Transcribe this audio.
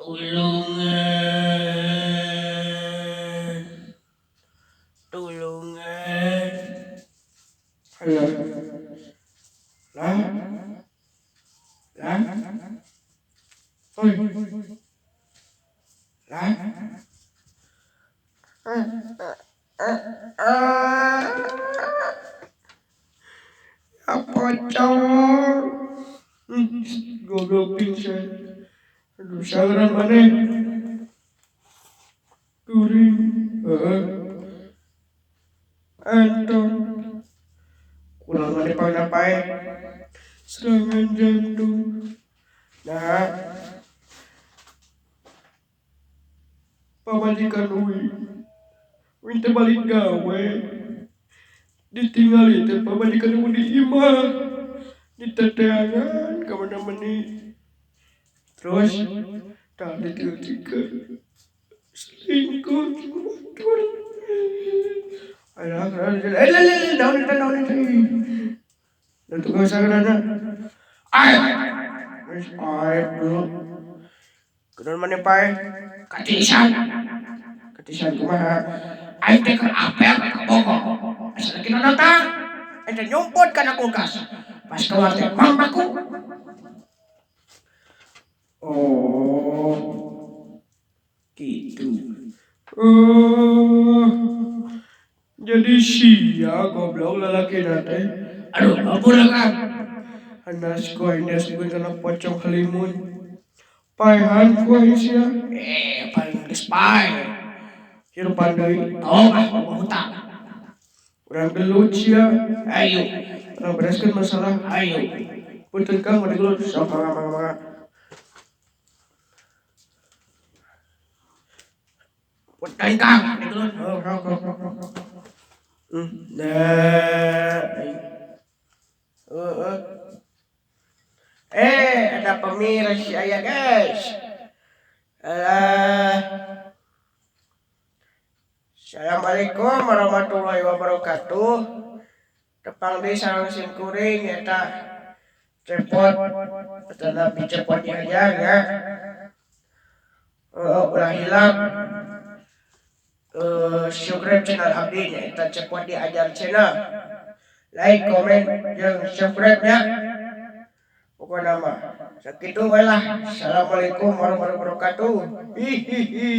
Tulungan. Tulungan. Halo. Lah. Lah. Oi. Lah. Ya pocong. Goblok pingsan. Aduh, sangaran maneh. Kuring. Heeh. Anton. Kurang maneh pangna paeh. Serangan jantung. Nah. Pamajikan uing. Uing teh balik gawe. Ditinggali teh pamajikan uing di imah. Diteteangan ka mana-mani. Terus tah ditinggal selingkuh jeung batur. Alah, eh, lah, lah, naon eta, naon eta. Da tukang sageurana. Aep. Geus aep dulu. Kunaon maneh paeh? Katisan. Katisan kumaha? Aing teh keur apel ka Bogor. Asa lagi datang. Aing teh nyumput kana kulkas. Pas keluar teh mang baku. Oh. Gitu. Oh. Jadi sia goblok lalaki teh. Aduh, ampun Kang. Hanas ku aing diasupkeun kana pocong halimun. Paehan ku aing sia. Eh, paling geus paeh. Hirupan deui. Tong ah, boga hutang. Urang gelut sia. Ayo. Urang bereskeun masalah. Ayo. Punten Kang, bade gelut. Sok mangga mangga mangga. Punten Kang, bade gelut. Oh, sok sok sok sok. Nah. Heeh. Eh, ada pemirsa ya guys. Alah. Assalamualaikum warahmatullahi wabarakatuh. Tepang deui sareng sim kuring eta Cepot atanapi Cepot Diajar ya. Ulah hilap subscribe channel abdi nyaeta Cepot Diajar Channel. Like, komen, jeung subscribe nya. Pokokna mah sakitu we lah. Assalamualaikum warahmatullahi wabarakatuh. Hihihi.